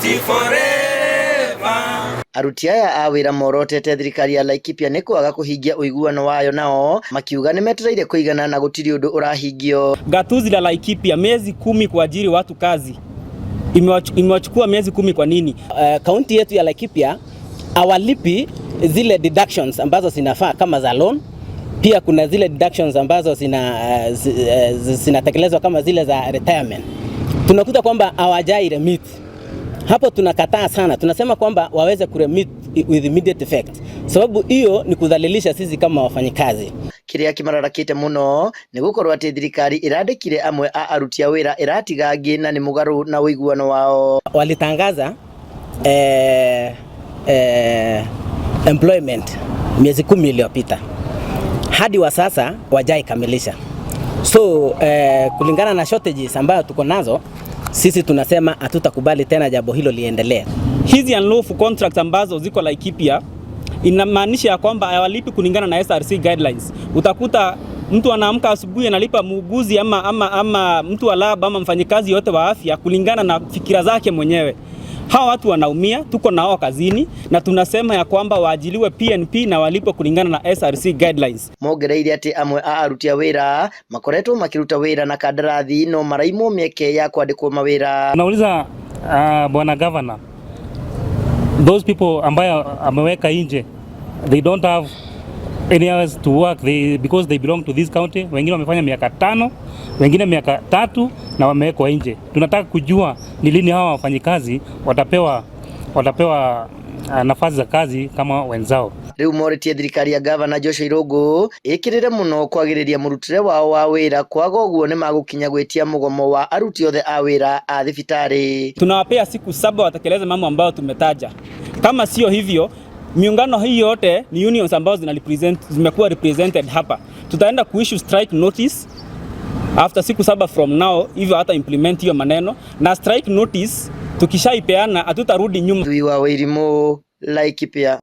Unity forever. Aruti aya a wĩra morotete thirikari ya Laikipia nĩ kwaga kũhingia ũiguano wayo nao makiuga nĩ metereire kũigana na gũtirĩ ũndũ ũrahingio. Gatuzi la Laikipia miezi 10 kuajiri watu kazi imewachukua miezi 10 kwa nini? Kaunti yetu ya Laikipia awalipi zile deductions ambazo zinafaa kama za loan. Pia kuna zile deductions ambazo zinatekelezwa kama zile za retirement. Tunakuta kwamba hawajai remit. Hapo tunakataa sana, tunasema kwamba waweze kuremit with immediate effect, sababu hiyo ni kudhalilisha sisi kama wafanyikazi. Kĩrĩa kĩmararakĩte mũno nĩ gũkorwo atĩ thirikari ĩrandĩkire amwe a aruti a wĩra ĩratiga angĩ na nĩ mũgarũ na ũiguano wao. Walitangaza employment miezi 10 iliyopita, hadi wa sasa wajaikamilisha. So kulingana na shortages ambayo tuko nazo sisi tunasema hatutakubali tena jambo hilo liendelee. Hizi unlawful contracts ambazo ziko Laikipia inamaanisha ya kwamba hawalipi kulingana na SRC guidelines. Utakuta mtu anaamka asubuhi analipa muuguzi ama mtu wa lab ama mfanyikazi yote wa afya kulingana na fikira zake mwenyewe. Hawa watu wanaumia, tuko nao kazini na tunasema ya kwamba waajiliwe PNP na walipwe kulingana na SRC guidelines. Mongereire atĩ amwe a aruti a wĩra makoretwo makĩruta wĩra na kandarathi no maraimwo mĩeke ya kwandĩkwo mawĩra. Nauliza bwana governor, those people ambayo ameweka nje, they don't have any hours to work because they belong to this county. Wengine wamefanya miaka 5, wengine miaka 3 na wamewekwa nje. Tunataka kujua ni lini hawa wafanyikazi watapewa nafasi za kazi kama wenzao. Rĩu morĩtie thirikari ya gavana Joshua Irũngũ ĩkĩrĩre mũno kwagĩrĩria mũrutĩre wao wa wĩra, kwaga ũguo nĩ magũkinya gwĩtia mũgomo wa aruti othe a wĩra a thibitarĩ. Tunawapea siku 7 watekeleze mambo ambayo tumetaja. Kama sio hivyo, miungano hii yote ni unions ambazo zimekuwa represented hapa. Tutaenda kuissue strike notice after siku 7 from now, hivyo hata implement hiyo maneno na strike notice tukishaipeana hatutarudi nyuma. Thui wa Wairimu, Laikipia.